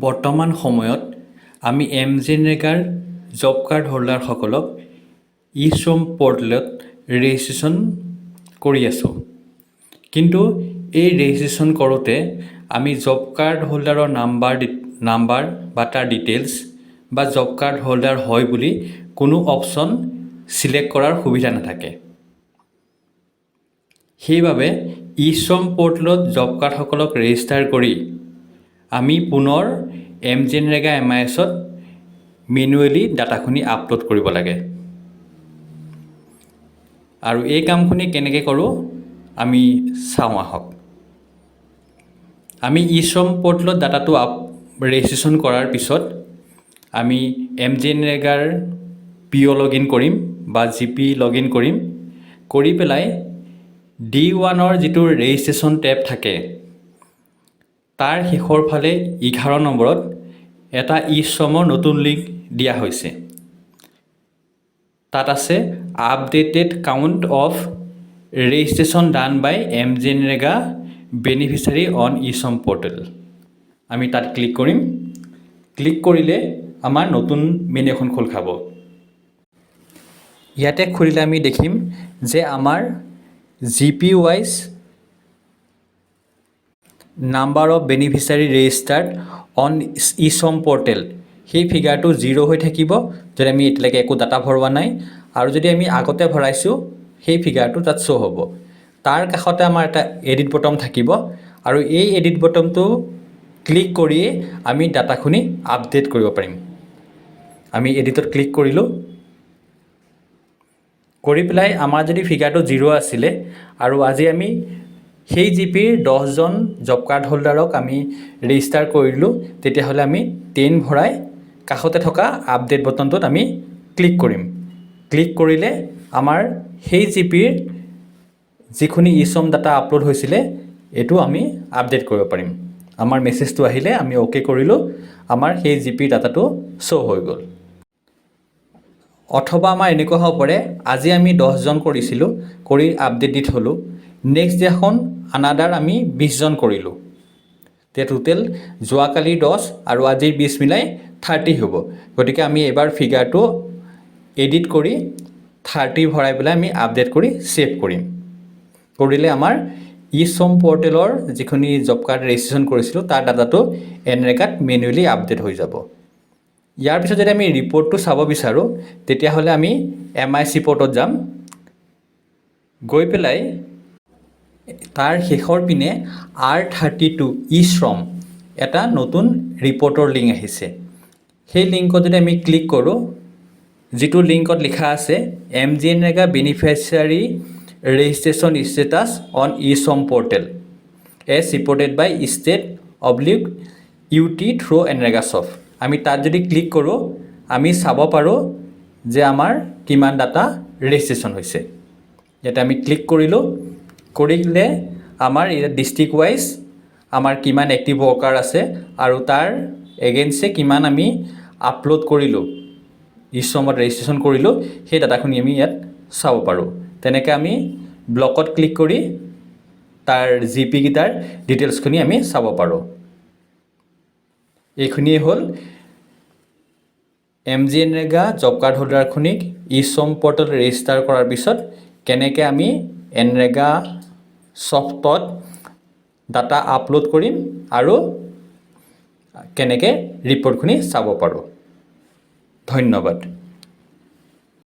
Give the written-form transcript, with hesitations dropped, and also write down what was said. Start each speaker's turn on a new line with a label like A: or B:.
A: বৰ্তমান সময়ত আমি এম জি এনৰেগাৰ জব কাৰ্ড হোল্ডাৰসকলক ই শ্ৰম পৰ্টেলত ৰেজিষ্ট্ৰেশ্যন কৰি আছোঁ। কিন্তু এই ৰেজিষ্ট্ৰেশ্যন কৰোঁতে আমি জব কাৰ্ড হোল্ডাৰৰ নাম্বাৰ বা তাৰ ডিটেইলছ বা জব কাৰ্ড হোল্ডাৰ হয় বুলি কোনো অপশ্যন ছিলেক্ট কৰাৰ সুবিধা নাথাকে। সেইবাবে ই শ্ৰম পৰ্টেলত জব কাৰ্ডসকলক ৰেজিষ্টাৰ কৰি আমি পুনৰ এম জি এনৰেগা এম আই এছত মেনুৱেলি ডাটাখিনি আপলোড কৰিব লাগে। আৰু এই কামখিনি কেনেকৈ কৰোঁ, আমি চাওঁ আহক। আমি ই শ্ৰম পৰ্টেলত ডাটাটো ৰেজিষ্ট্ৰেশ্যন কৰাৰ পিছত আমি এম জি এনৰেগাৰ পি অ' লগ ইন কৰিম বা জি পি লগ ইন কৰিম। কৰি পেলাই ডি ওৱানৰ যিটো ৰেজিষ্ট্ৰেশ্যন টেব থাকে, তাৰ শেষৰ ফালে 11 নম্বৰত এটা ই শ্ৰমৰ নতুন লিংক দিয়া হৈছে। তাত আছে "Updated count of registration done by MGNREGA beneficiary on e-Shram portal"। আমি তাত ক্লিক কৰিম। ক্লিক কৰিলে আমাৰ নতুন মেনু এখন খোল খাব। ইয়াতে খুলিলে আমি দেখিম যে আমাৰ GP wise number of beneficiary registered on e-Shram portal, সেই ফিগাৰটো জিৰ' হৈ থাকিব যদি আমি এতিয়ালৈকে একো ডাটা ভৰোৱা নাই আৰু যদি আমি আগতে ভৰাইছোঁ, সেই ফিগাৰটো তাত শ্ব' হ'ব। তাৰ কাষতে আমাৰ এটা এডিট বটম থাকিব আৰু এই এডিট বটমটো ক্লিক কৰিয়ে আমি ডাটাখিনি আপডেট কৰিব পাৰিম। আমি এডিটত ক্লিক কৰিলোঁ। কৰি পেলাই আমাৰ যদি ফিগাৰটো জিৰ' আছিলে আৰু আজি আমি সেই জি পিৰ 10জন জব কাৰ্ড হোল্ডাৰক আমি ৰেজিষ্টাৰ কৰিলোঁ, তেতিয়াহ'লে আমি 10 ভৰাই কাষতে থকা আপডেট বটনটোত আমি ক্লিক কৰিম। ক্লিক কৰিলে আমাৰ সেই জি পিৰ যিখিনি ই শ্ৰম ডাটা আপলোড হৈছিলে, এইটো আমি আপডেট কৰিব পাৰিম। আমাৰ মেছেজটো আহিলে, আমি অ'কে কৰিলোঁ, আমাৰ সেই জি পিৰ ডাটাটো শ্ব' হৈ গ'ল। অথবা আমাৰ এনেকুৱা হ'ব পাৰে, আজি আমি 10জন কৰিছিলোঁ, কৰি আপডেট দি থ'লোঁ, নেক্সট দিনাখন আনাডাৰ আমি 20জন কৰিলোঁ। তেতিয়া টোটেল যোৱাকালিৰ 10 আৰু আজিৰ 20 মিলাই 30 হ'ব। গতিকে আমি এইবাৰ ফিগাৰটো এডিট কৰি 30 ভৰাই পেলাই আমি আপডেট কৰি ছেভ কৰিম। কৰিলে আমাৰ ই শ্ৰম পৰ্টেলৰ যিখিনি জব কাৰ্ড ৰেজিষ্ট্ৰেশ্যন কৰিছিলোঁ, তাৰ ডাটাটো এনৰেগাত মেনুৱেলি আপডেট হৈ যাব। ইয়াৰ পিছত যদি আমি ৰিপৰ্টটো চাব বিচাৰোঁ, তেতিয়াহ'লে আমি এম I C পৰ্টত যাম। গৈ পেলাই তাৰ শেষৰ পিনে আৰ 32 ই শ্ৰম এটা নতুন ৰিপৰ্টৰ লিংক আহিছে। সেই লিংকত যদি আমি ক্লিক কৰোঁ, যিটো লিংকত লিখা আছে "MGNREGA beneficiary registration status on e-Shram portal as reported by state oblique UT through NREGASoft", আমি তাত যদি ক্লিক কৰোঁ, আমি চাব পাৰোঁ যে আমাৰ কিমান ডাটা ৰেজিষ্ট্ৰেশ্যন হৈছে। ইয়াতে আমি ক্লিক কৰিলোঁ। কৰিলে আমাৰ ইয়াত ডিষ্ট্ৰিক্ট ৱাইজ আমাৰ কিমান এক্টিভ ৱৰ্কাৰ আছে আৰু তাৰ এগেইনষ্টে কিমান আমি আপলোড কৰিলোঁ, ই শ্ৰমত ৰেজিষ্ট্ৰেশ্যন কৰিলোঁ, সেই ডাটাখিনি আমি ইয়াত চাব পাৰোঁ। তেনেকৈ আমি ব্লকত ক্লিক কৰি তাৰ জি পি কেইটাৰ ডিটেইলছখিনি আমি চাব পাৰোঁ। এইখিনিয়ে হ'ল M G NREGA job card হোল্ডাৰখিনিক ই শ্ৰম পৰ্টেল ৰেজিষ্টাৰ কৰাৰ পিছত কেনেকৈ আমি এনৰেগা ছফ্টত ডাটা আপলোড কৰিম আৰু কেনেকৈ ৰিপৰ্টখিনি চাব পাৰোঁ। ধন্যবাদ।